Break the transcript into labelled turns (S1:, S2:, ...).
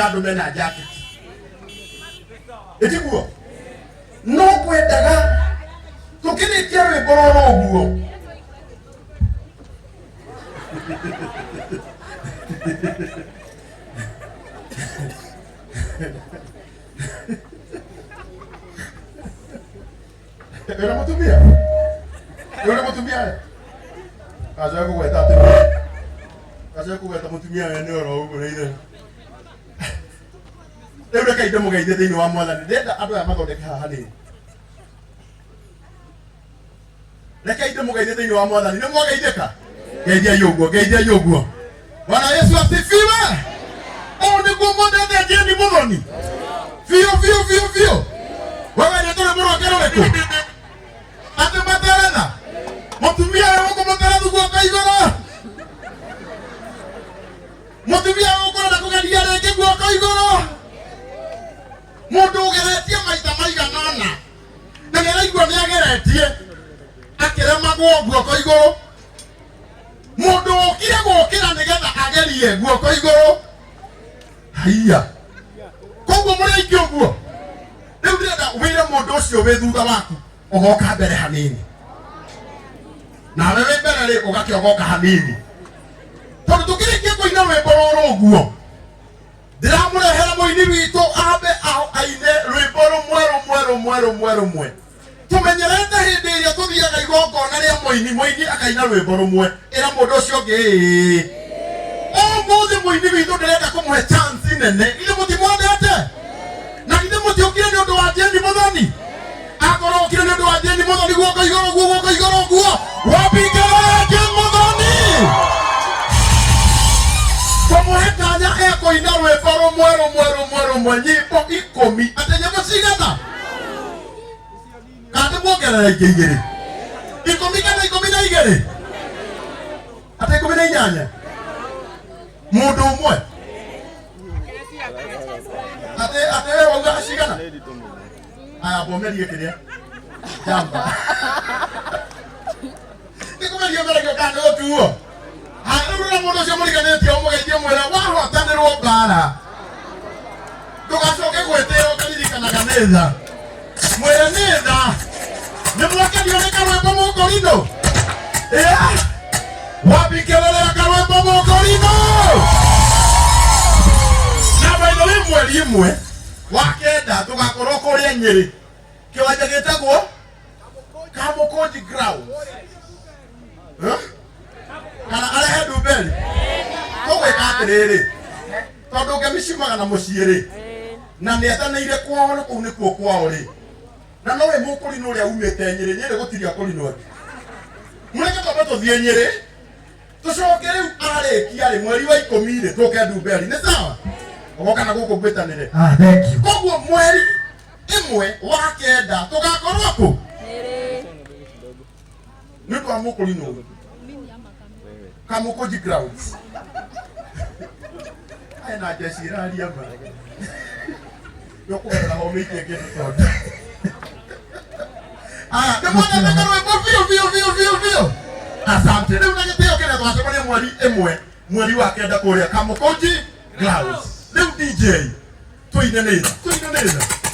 S1: Andũ mena jaketi ĩtiguo no kwendaga tũkĩrĩkia rwĩmbo rũrũ ũguo. Wĩna mũtumia? Wĩna mũtumia? Kacoe kũgweta atĩ kacoe kũgweta mũtumia we nĩ oro ũguo nĩ itherũ. Rĩu rekei ndĩmũgeithie thĩinĩ wa Mwathani. Ndĩrenda andũ aya mathondeke haha hanini. Rekei ndĩmũgeithie thĩinĩ wa Mwathani. Nĩ mwageithĩka? Geithiai ũguo, geithiai ũguo. Bwana Yesu asifiwe. Ũũ nĩguo mwendete Jane Muthoni. Biũ biũ biũ biũ. Wewe nĩ tũrĩ mũrwake rũrĩkũ? Atĩ materetha. Mũtumia ũyũ ũkũmũterethu guoko igũrũ. Mũtumia ũyũ ũkũrenda kũgeria rĩngĩ guoko igũrũ. Mũndũ ũgeretie maita maigana ũna na nĩ araigua nĩ ageretie akĩremagwo guoko igũrũ. Mũndũ ũkire gũkĩra nĩgetha agerie guoko igũrũ. Haiya. Koguo mũrĩ aingĩ ũguo. Rĩu ndĩrenda wĩre mũndũ ũcio wĩ thutha waku ũgoka mbere hanini. Nawe wĩ mbere rĩ ũgakĩogoka hanini. Tondũ tũkĩrĩkia kũina rwĩmbo rũrũ ũguo ndĩramũrehera mũini witũ ambe aine rwĩmbo rũmwe rũmwe rũmwe rũmwe rũmwe. Tũmenyerete hĩndĩ ĩrĩa tũthiaga igongona rĩa mũini, mũini akaina rwĩmbo rũmwe. Ĩra mũndũ ũcio ũngĩ ĩĩ. Ũmũthĩ mũini witũ ndĩrenda kũmũhe chance nene. Githĩ mũtimwendete? Na githĩ mũtiũkire nĩ ũndũ wa Jane Muthoni? Akorwo ũkire nĩ ũndũ wa Jane Muthoni, guoko igũrũ guo, guoko igũrũ guo. Wambingerere Jane Muthoni. Kũmũhe kanya ekũina rwĩmbo rũmwe rũmwe rũmwe rũmwe nyĩmbo 10. Atĩ nyĩmbo cigana? Kana tũmuongerera ingĩ igĩrĩ? 10 kana 12? Atĩ 18? Mũndũ ũmwe? Atĩ we wauga cigana? Aya bomerie kĩrĩa? Jamba. Nĩ kũgerio ũgeragio kana nĩ gũtuo? Haya, rĩu rĩrĩa mũndũ ũcio mũriganĩtie ũmũgeithie ũmwĩre wahotanĩrwo mbara. Ndũgacoke gwĩtĩĩa ũkaririkanaga nĩ tha. Mwĩre nĩ tha. Nĩ mwakenio nĩ karwĩmbo mũkũrinũ? Ĩa? Wambikĩrĩrĩa karwĩmbo mũkũrinũ? Na by the way mweri ĩmwe wa kenda tũgakorwo kũrĩa Nyĩrĩ kĩwanja gĩtagwo Kamũkũnji ground. Huh? Kana arehe ndumberi tũgwĩka atĩrĩrĩ tondũ ngemi ciumaga na mũciĩ rĩ na nĩ etanĩire kwao na kũu nĩkuo kwao rĩ na nowe mũkũrinũ ũrĩa umĩte Nyĩrĩ. Nyĩrĩ gũtirĩ akũrinũ angĩ. Mũreke twambe tũthiĩ Nyĩrĩ tũcoke rĩu arĩkia rĩ mweri wa 10 rĩ tũke ndumberi. Nĩ sawa? Ũgoka na gũkũ ngwĩtanĩre.
S2: Ah, thank you.
S1: Koguo mweri ĩmwe wa kenda tũgakorwo kũ nĩ ũndũ wa mũkũrinũ Kamũkũnji grounds. Aya na njeci iraria ma yũkũgerera homĩitie kĩndũ tondũ aya nĩ mwendete karwĩmbo biũ biũ biũ biũ biũ. Asante. Rĩu na gĩtĩo kĩrĩa twacemania mweri ĩmwe mweri wa kenda kũrĩa Kamũkũnji grounds. Rĩu DJ tũine nĩ tha, tũine nĩ tha.